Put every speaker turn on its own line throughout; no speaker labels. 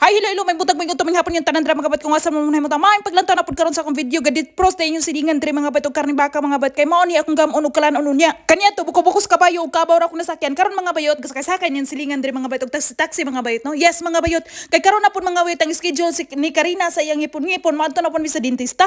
Hi, hello, hello, may butag may tuming hapon yung tanan dra, mga bayot, kung asa mo mo tama paglantaw na pud karon sa akong video. Gadit pros tayo yung silingan dre, mga bayot, og karne baka, mga bayot, kay mao ni akong gamon og kalan unya. Kanya to buko-buko sa kabayo ug kabaw ra akong nasakyan karon, mga bayot, gasakay-sakay niyang silingan dre, mga bayot, og taxi taxi, mga bayot, no. Yes, mga bayot, kay karon na pud, mga bayot, ang schedule si ni Karina sa iyang ngipon-ngipon, maadto na pud mi sa dentista.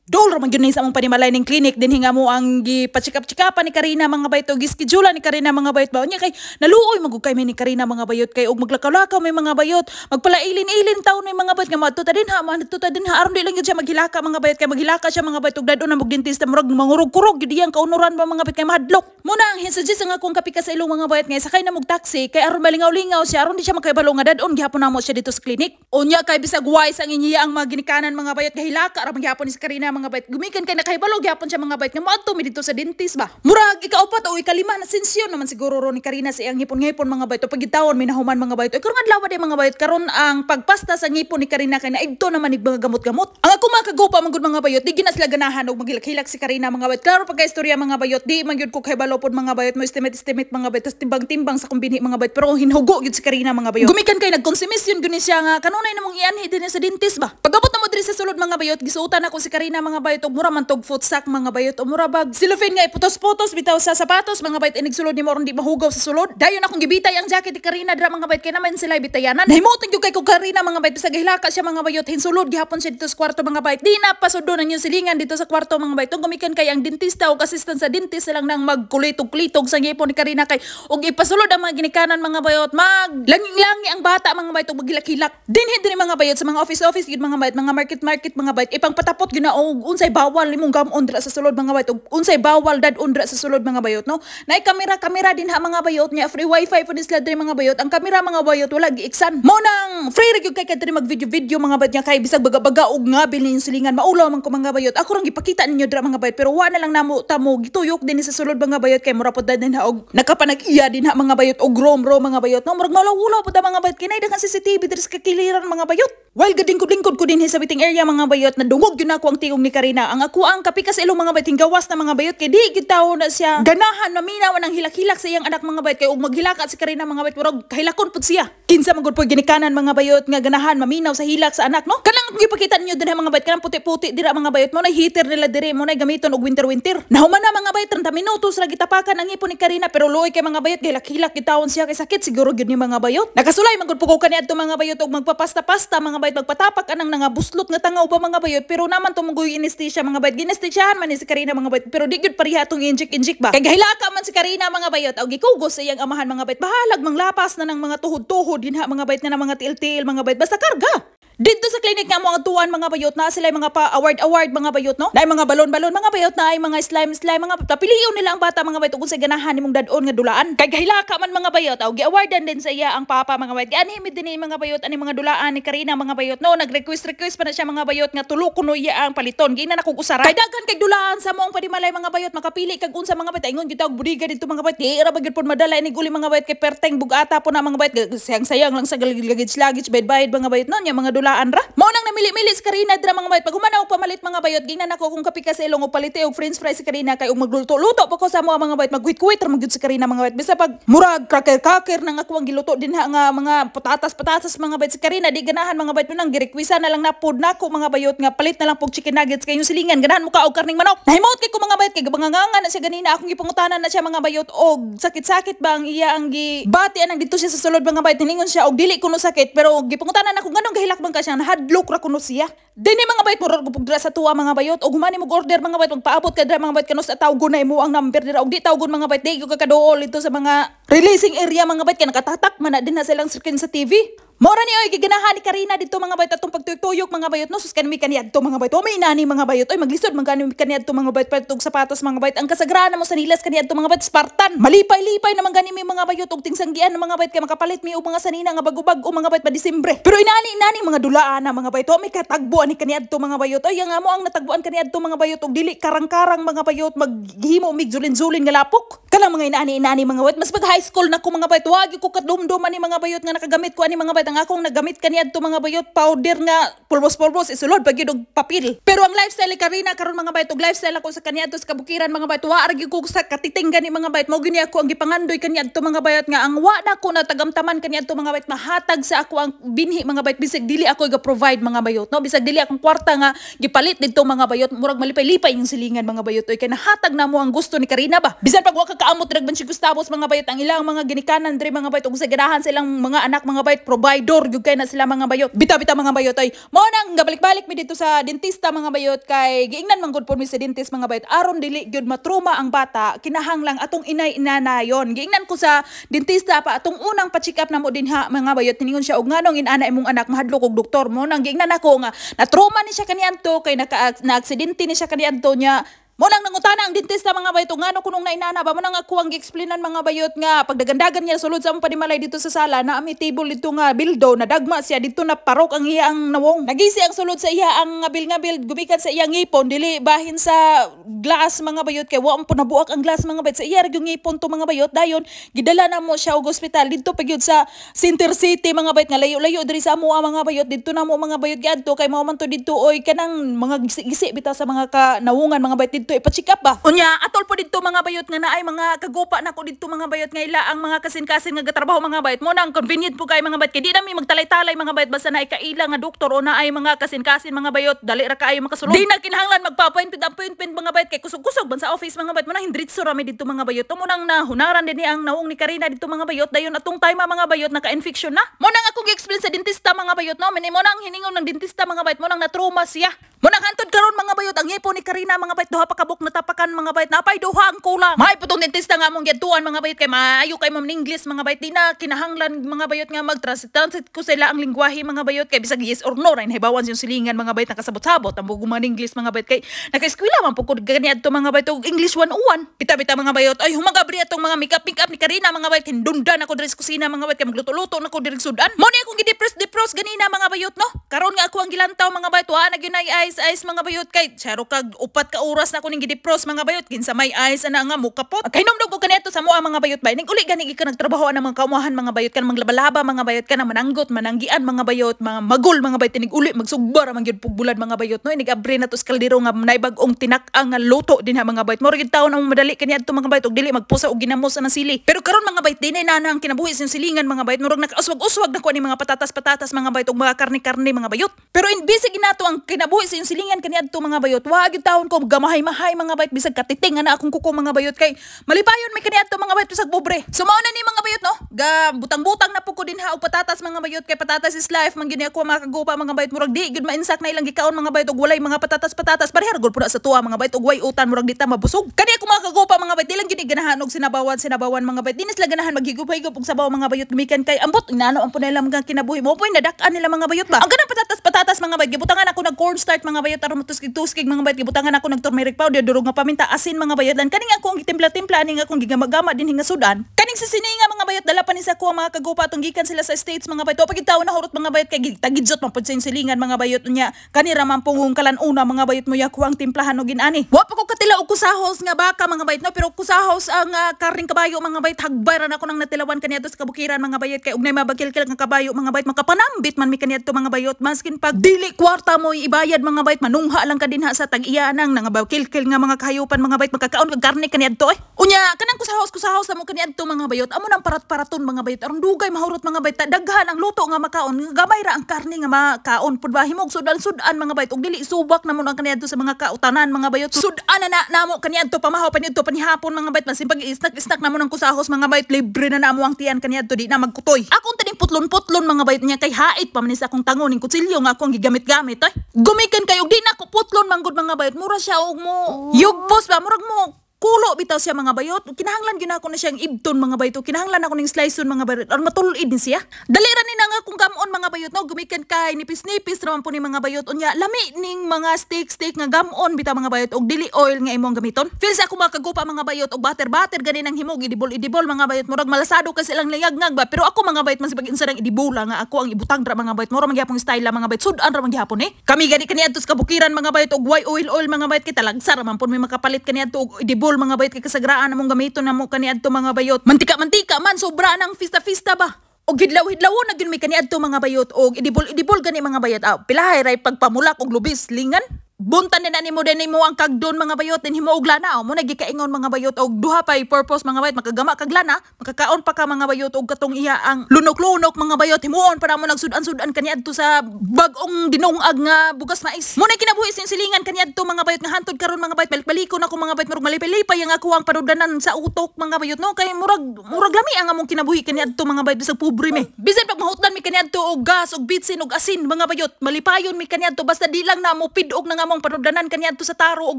Dol ra man gyud ni sa among panimalay ning clinic dinhi nga mo ang gipa-check up-check upan ni Karina, mga bayot, og gischedule ni Karina, mga bayot ba. Unya kay naluoy man gud kay mi ni Karina, mga bayot, kay og maglakaw-lakaw may mga bayot, magpalailin-ilin taon may mga bayot nga maadto ta dinha, maadto ta dinha, aron di lang gyud siya maghilaka, mga bayot, kay maghilaka siya, mga bayot, og dad-on na og dentista, murag mangurog-kurog gyud iyang kaunuran ba, mga bayot, kay mahadlok. Muna ang hin-suggest ang akong kapika sa ilong, mga bayot, nga sakay na mog taxi kay aron malingaw-lingaw siya, aron di siya makahibalo nga dad-on gihapon namo siya dito sa clinic. Unya kay bisag wise ang inyiya ang mga ginikanan, mga bayot, gahilaka ra man gihapon ni si Karina, mga bayot. Gumikan kay nakahibalo gihapon siya, mga bayot, nga moadto mi dito sa dentist ba. Murag ikaupat o ikalima na sensyon naman siguro ro ni Karina sa iyang ngipon-ngipon, mga bayot. O pagitawon mi nahuman, mga bayot. Oy, karon adlaw di, mga bayot, karon ang pagpasta sa ngipon ni Karina kay naigto naman ig mga gamot-gamot. Ang ako mga kagupa man gud, mga bayot, di gina sila ganahan og maghilak-hilak si Karina, mga bayot. Klaro pagka istorya, mga bayot, di man gyud ko kahibalo pod, mga bayot, mo estimate estimate, mga bayot, tas timbang-timbang sa kong binhi, mga bayot, pero hinhugo gyud si Karina, mga bayot. Gumikan kay nagkonsumisyon gyud ni siya nga kanunay namong ianhi din sa dentist ba. Pagabot na mo diri sa sulod, mga bayot, gisuotan ako si Karina, mga bayot, og mura man tog foot sock, mga bayot, o mura bag cellophane nga iputos-putos bitaw sa sapatos, mga bayot, inig sulod nimo aron di mahugaw sa sulod. Dayon akong gibitay ang jacket ni Karina dira, mga bayot, kay naman sila bitayanan. Nahimutan gyud kay ko Karina, mga bayot, bisag gahilaka siya, mga bayot, hinsulod gihapon siya dito sa kwarto, mga bayot. Di na pasudon ang iyong silingan dito sa kwarto, mga bayot. Tung gumikan kay ang dentista o assistant sa dentist lang nang magkulitog-kulitog sa ngipon ni Karina kay og ipasulod ang mga ginikanan, mga bayot, mag langi-langi ang bata, mga bayot, og maghilak-hilak. Dinhi din, mga bayot, sa mga office-office gyud, mga bayot, mga market-market, mga bayot, ipangpatapot gyud na og unsay bawal nimong gamon dira sa sulod, mga bayot, ug unsay bawal dad-on dira sa sulod, mga bayot, no. Nay kamera kamera din ha, mga bayot, nya free wifi pud sila diri, mga bayot. Ang kamera, mga bayot, wala giiksan. Mo nang free ra gyud kay kadiri mag video video, mga bayot, nya kay bisag baga-baga og ngabil ninyo silingan, maulaw man ko, mga bayot. Ako rang gipakita ninyo dira, mga bayot, pero wa na lang namo tamo gituyok din sa sulod, mga bayot, kay mura pod din ha og nakapanag-iya din ha, mga bayot, og rom rom, mga bayot, no. Murag maulaw-ulaw pod mga bayot kay nay daghan CCTV diri sa kakiliran, mga bayot. While gadingkod-lingkod ko din sa waiting area, mga bayot, nadungog yun ako ang tingog ni Karina. Ang ako ang kapika sa ilong, mga bayot, hinggawas na, mga bayot, kay di gid tawo na siya ganahan maminaw ang hilak-hilak sa iyang anak, mga bayot, kay og maghilak si Karina, mga bayot, murag kahilakon pud siya. Kinsa man gud po ginikanan, mga bayot, nga ganahan maminaw sa hilak sa anak, no? Kanang gipakita ninyo dinha, mga bayot, kanang puti-puti dira, mga bayot, mo na heater nila diri, mo na gamiton og winter-winter. Nahuman na, mga bayot, 30 minutos ra gitapakan ang ngipon ni Karina, pero luoy kay, mga bayot, gahilak-hilak gitawon siya kay sakit siguro gyud ni, mga bayot. Nakasulay man gud po ko kaniadto, mga bayot, og magpapasta-pasta, mga bayot, magpatapak anang nangabuslot nga tangaw ba, mga bayot, pero naman tumugoy anesthesia, mga bayot. Ginestesyahan man ni si Karina, mga bayot, pero di gyud pareha atong inject-inject ba. Kay gahilaka man si Karina, mga bayot, og gikugos sa iyang amahan, mga bayot, bahalag manglapas na ng mga tuhod-tuhod dinha, mga bayot, nga ng mga tiil-tiil, mga bayot, basta karga. Dito sa clinic nga mga tuwan, mga bayot, na sila yung mga pa award-award, mga bayot, no? Na mga balon-balon, mga bayot, na ay mga slime-slime, mga tapiliyon nila ang bata, mga bayot, kung sa ganahan nimong dad-on nga dulaan. Kay gahilaka man, mga bayot, aw gi-awardan din sa iya ang papa, mga bayot. Gianhi mi dinhi, mga bayot, ani mga dulaan ni Karina, mga bayot, no? Nag-request request pa na siya, mga bayot, nga tulo kuno iya ang paliton. Giingnan akong usara. Kay daghan kay dulaan sa moong panimalay, mga bayot, makapili kag unsa, mga bayot. Ingon gyud og budiga dito, mga bayot. Di ra ba gyud pod madala ini guli, mga bayot, kay perteng bugata po na, mga bayot. Sayang-sayang lang sa luggage luggage, bayad-bayad, mga bayot, no, nya mga dulaan ra. Mao nang namili-mili si Karina dira, mga bayot. Pag humana og pamalit, mga bayot, gingnan ako kung kapika sa ilong og palite og french fries si Karina kay og magluto-luto pa ko sa mga bayot, magkuwit-kuwit ra magyud si Karina, mga bayot. Bisa pag murag cracker-cracker nang ako ang giluto dinha nga mga patatas-patatas, mga bayot, si Karina di ganahan, mga bayot. Nang girequesta na lang na pod nako, mga bayot, nga palit na lang pog chicken nuggets kay yung silingan ganahan mo ka og karning manok. Nahimot kay ko, mga bayot, kay gabanganga na siya ganina. Akong gipangutanan na siya, mga bayot, og sakit-sakit ba ang iya ang gibati anang dito siya sa sulod, mga bayot. Hiningon siya og dili kuno sakit, pero gipangutanan ako nganong gahilak man ka siya, nahadlok ra kuno siya. Dinhi, mga bayot, murag gupog dira sa tuwa, mga bayot, og humani mo order, mga bayot, magpaabot ka dira, mga bayot, kanus tawgon na imo ang number dira, og di tawgon, mga bayot, di gyud ka kaduol dito sa mga releasing area, mga bayot, kay nakatatak man na din na silang screen sa TV. Mora ni oy giganahan ni Karina dito, mga bayot, atong pagtuyok-tuyok, mga bayot, no. Sus, kanami kaniadto, mga bayot. O may inani, mga bayot, oy maglisod man gani kaniadto, mga bayot, palit og sapatos, mga bayot. Ang kasagraan mo sa nilas kaniadto, mga bayot, Spartan. Malipay-lipay naman gani mi, mga bayot, og tingsanggian ng mga bayot kay makapalit mi og mga sanina nga bago-bag-o, mga bayot, pa Disembre. Pero inani inani mga dulaan na, mga bayot, o may katagbo ani kaniadto, mga bayot. Oy ang amo ang natagbuan kaniadto, mga bayot, og dili karang-karang, mga bayot, maghimo mig julin-julin nga lapok. Kanang mga inaani inani, mga bayot, mas pag high school na ko, mga bayot, wag ko kadumdum ani, mga bayot, nga nakagamit ko ani, mga bayot. bayot, ang akong nagamit kaniadto mga bayot, powder nga pulbos-pulbos isulod pag og papel. Pero ang lifestyle ni Karina karon mga bayot ug lifestyle ako sa kaniadto sa kabukiran mga bayot, wa ra gyud ko sa katiting gani mga bayot. Mao gyud ako ang gipangandoy kaniadto mga bayot nga ang wa na ko natagamtaman kaniadto mga bayot, mahatag sa ako ang binhi mga bayot, bisag dili ako ga-provide mga bayot, no, bisag dili akong kwarta nga gipalit didto mga bayot, murag malipay-lipay yung silingan mga bayot oy, kay nahatag na mo ang gusto ni Karina ba. Bisan pag wa ka kaamot drag man si Gustavos mga bayot, ang ilang mga ginikanan diri mga bayot ug sa ganahan sa ilang mga anak mga bayot, provider gyud kay na sila mga bayot. Bitaw-bitaw mga bayot ay mao nang gabalik-balik mi dito sa dentista mga bayot, kay giingnan man gud po mi sa dentist mga bayot, aron dili gyud matruma ang bata, kinahanglang atong inay inanayon. Giingnan ko sa dentista pa atong unang pa-check up namo dinha mga bayot, tiningon siya og nganong inana imong anak, mahadlok og doktor mo. Nang giingnan ako nga na-trauma ni siya kaniadto kay naka na-aksidente ni siya kaniadto niya. Mo nang nangutana ang dentista mga bayot, ngano kunong nainana ba. Mo nang ako ang gi-explainan mga bayot nga pagdagandagan niya sulod sa among panimalay dito sa sala, na ami table dito nga bildo, nadagma siya dito, na parok ang iya ang nawong. Nagisi ang sulod sa iya ang ngabil-ngabil gumikan sa iyang ngipon, dili bahin sa glass mga bayot, kay wa man po nabuak ang glass mga bayot, sa iya ra gyud ngipon to mga bayot. Dayon gidala na mo siya og ospital didto pa gyud sa Center City mga bayot, nga layo-layo diri sa amo mga bayot. Didto na mo mga bayot giadto kay mao man to didto oy kanang mga gisi-gisi bitaw sa mga kanawungan mga bayot, didto ipa-check up ba. Unya atol po didto mga bayot nga naay mga kagupa nako didto mga bayot, nga ila ang mga kasin-kasin nga gatrabaho mga bayot. Mo nang convenient po kay mga bayot, kay di nami magtalay-talay mga bayot, basta naay kaila nga doktor o naay mga kasin-kasin mga bayot, dali ra kaayo makasulod. Di na kinahanglan magpa-appointment appointment mga bayot, kay kusog-kusog man sa office mga bayot. Mo nang hindritso ra mi didto mga bayot. Mo nang nahunaran din ni ang nawong ni Karina didto mga bayot. Dayon atong time mga bayot, naka-infection na. Mo nang akong gi-explain sa dentista mga bayot, no, mo nang hiningon ng dentista mga bayot, mo nang na-trauma siya. Mo nang hantod karon mga bayot, ang ngipon ni Karina mga bayot, duha pa kabuk natapakan mga bayot, napay duha ang kulang. May putong dentista nga among giadtuan mga bayot, kay maayo kay mo English mga bayot, di na kinahanglan mga bayot nga mag-translate translate ko sila ang lingwahe mga bayot, kay bisag yes or no ra hibawan yung silingan mga bayot, nakasabot-sabot ang bugo man English mga bayot, kay naka-eskwela man pud ko kaniadto mga bayot og English 101. Bita-bita mga bayot ay humagabri atong mga makeup makeup ni Karina mga bayot, hindundan ako diri sa kusina mga bayot, kay magluto-luto na ko diri sudan. Mo ni akong gi-depress depress ganina mga bayot, no. Karon nga ako ang gilantaw mga bayot, wa na gyud nay ice ice mga bayot, kay saro kag 4 ka oras na ako ning gi-depress mga bayot, kinsa may ice ana nga mukapot. Kay ko kaniadto sa moa mga bayot bay, ning uli gani ka nagtrabaho ang mga kaumahan mga bayot, kan manglabalaba mga bayot, kan mananggot mananggian mga bayot, mga magul mga bayot, inig uli magsugba ra man gyud pugbulad mga bayot, no. Inig abre na to sa kaldero nga nay bag-ong tinak-ang nga luto dinha mga bayot, mo ra gyud taon ang madali kaniadto mga bayot og dili magpusa og ginamos ang sili. Pero karon mga bayot, dinay na ang kinabuhi sa silingan mga bayot, murag nakauswag-uswag na ko ni mga patatas-patatas mga bayot og mga karne-karne mga bayot. Pero imbisig ginato ang kinabuhi sa silingan kaniadto mga bayot, wa gyud taon ko gamahay-mahay mga bayot, bisag katiting na akong kuko mga bayot, kay malipayon may kaniadto mga bayot bisag pobre. So mao na ni mga bayot, no, ga butang-butang na po ko dinha og patatas mga bayot, kay patatas is life man gyud ako mga kagupa mga bayot. Murag di gyud mainsak na ilang gikaon mga bayot og walay mga patatas-patatas, parehar gud pud sa tuwa mga bayot og way utan, murag di ta mabusog. Kani ako mga kagupa mga bayot, di lang gyud ganahan og sinabawan sinabawan mga bayot, di na sila ganahan maghigop-higop og sabaw mga bayot, gumikan kay ambot inano ang punay mga kinabuhi mo poy nadak-an nila mga bayot ba. Ang ganang patatas-patatas mga bayot, gibutangan ako nag cornstarch mga bayot aron matuskig-tuskig mga bayot, gibutangan ako nag turmeric powder, durog nga paminta, asin mga bayot, lan kaning ako ang gitimpla-timpla ning akong gigamagama dinhi nga sudan. Kaning sa sininga mga bayot, dala pa ni sa kuha mga kagupa atong gikan sila sa States mga bayot. Pag tawo na hurot mga bayot, kay tagidzot man pud sa silingan mga bayot, unya kanira man pungong kalan-una mga bayot, mo yakuha ang timplahan og ginani. Wa pa ko katila og kusahos nga baka mga bayot, no, pero kusahos ang karning kabayo mga bayot, hagbay ra na ako nang natilawan kaniadto sa kabukiran mga bayot, kay ugnay mabakilkil nga kabayo mga bayot, makapanambit man mi kaniadto mga bayot, maskin pag dili kwarta mo ibayad mga bayot, manungha lang ka dinha sa tag-iyanang nangabakilkil nga mga kahayupan mga bayot, makakaon kag karne kaniadto eh. Unya kanang kusahos kusahos na mo kaniadto mga bayot, amo nang parat-paraton mga bayot aron dugay mahurot mga bayot, daghan ang luto nga makaon, gamay ra ang karne nga makaon pud ba, himog sudan-sudan mga bayot, ug dili subak na mo ang kaniadto sa mga kautanan mga bayot. Sudan na namo kaniadto pamahaw paniadto panihapon mga bayot, masin pag isnak-isnak namo ng kusahos mga bayot, libre na namo ang tiyan kaniadto, di na magkutoy. Akong taning putlon-putlon mga bayot niya, kay hait pa man sa akong tango ning kutsilyo nga akong gigamit-gamit ay. Gumikan kayo di na ko putlon manggod mga bayot, mura siya og mo yugpos ba, murag mo kulo bitaw siya mga bayot. Kinahanglan gyud ako na siyang ibton mga bayot, kinahanglan ako ning sliceon mga bayot aron matulid din siya. Dali ra ni na nga kung gamon mga bayot, no, gumikan kay nipis-nipis ra man po ni mga bayot. Unya lami ning mga steak steak nga gamon bitaw mga bayot og dili oil nga imong gamiton. Feel sa ako mga kagupa mga bayot og butter butter gani nang himog, idibol idibol mga bayot, murag malasado kasi silang layag-ngag ba. Pero ako mga bayot, mas pag insa nang idibula nga ako ang ibutang ra mga bayot, mura man gihapon style la mga bayot, sudan ra man gihapon eh. Kami gani kaniadto sa kabukiran mga bayot og way oil oil mga bayot, kay talagsa ra man pud may makapalit kaniadto og idibol mga bayot, kay kasagraan among gamiton namo kaniadto mga bayot. Mantika mantika man sobra nang fista fista ba. Og hidlaw-hidlawo na gyud mi kaniadto, mga bayot, og idibol-idibol gani, mga bayot. Ah, pilahay ray pagpamulak og lubis lingan. Buntan din na nimo din nimo ang kagdon, mga bayot, din himo og lana. Mo na gikaingon, mga bayot, og duha pay purpose, mga bayot: makagama kag lana, makakaon pa ka, mga bayot, og katong iya ang lunok-lunok, mga bayot, himuon para mo nagsudan-sudan kaniadto sa bag-ong dinungag nga bugas mais. Mo na kinabuhi sa silingan kaniadto, mga bayot, nga hantod karon, mga bayot, balik-balikon ako, mga bayot, murag malipay-lipay ang ako ang panudanan sa utok, mga bayot, no, kay murag lami ang among kinabuhi kaniadto, mga bayot, bisag pobre mi. Bisan pag mahutdan mi kaniadto og gas og bitsin og asin, mga bayot, malipayon mi kaniadto basta di lang na mo pidog na nga among panudanan kaniadto sa taro og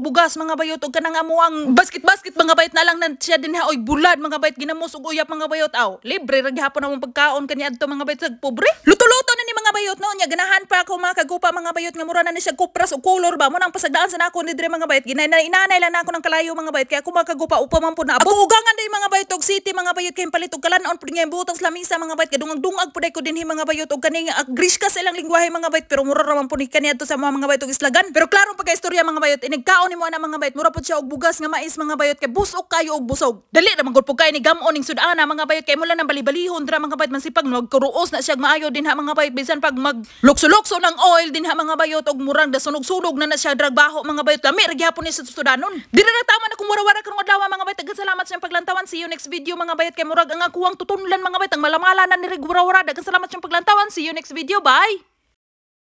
bugas, mga bayot, og kanang amo ang basket-basket, mga bayot, na lang na siya din ha oy bulad, mga bayot, ginamos og uyap, mga bayot. Aw, libre ra gihapon among pagkaon kaniadto, mga bayot, sa pobre. Luto-luto na ni, mga bayot, no. Nya ganahan pa ako mga kagupa, mga bayot, nga mura na ni siya kupras og color ba mo nang pasagdaan sa nako ni dire, mga bayot. Ginay inanay lang nako ng kalayo, mga bayot, kay ako, mga kagupa, upa man pud na abot. Ugangan day, mga bayot, og city, mga bayot, kay palit og kalanon pud nga butang sa lamisa, mga bayot. Kadungag-dungag pud ko dinhi, mga bayot, og kaning Grishka sa ilang lingwahe, mga bayot, pero mura ra man pud ni kaniadto sa mga bayot og islagan. Pero klarong pagka-istorya, mga bayot, inigkaon nimo ana, mga bayot, mura pud siya og bugas nga mais, mga bayot, kay busok kayo og busog. Dali ra man gud pud kay ni gamon ning sudana, mga bayot, kay mo lang nang bali-balihon dra, mga bayot, mansipag magkuruos na siya maayo dinha, mga bayot, bisan pag mag lukso-lukso ng oil dinha, mga bayot, og murang dasunog-sunog na na siya drag baho, mga bayot, lami ra gihapon ni sa sudanon. Dira na tama na kung wara-wara karong adlaw, mga bayot. Daghang salamat sa inyong paglantawan. See you next video, mga bayot, kay murag ang akuang tutunlan, mga bayot, ang malamala na ni wara-wara. Daghang salamat sa inyong paglantawan. See you next video. Bye.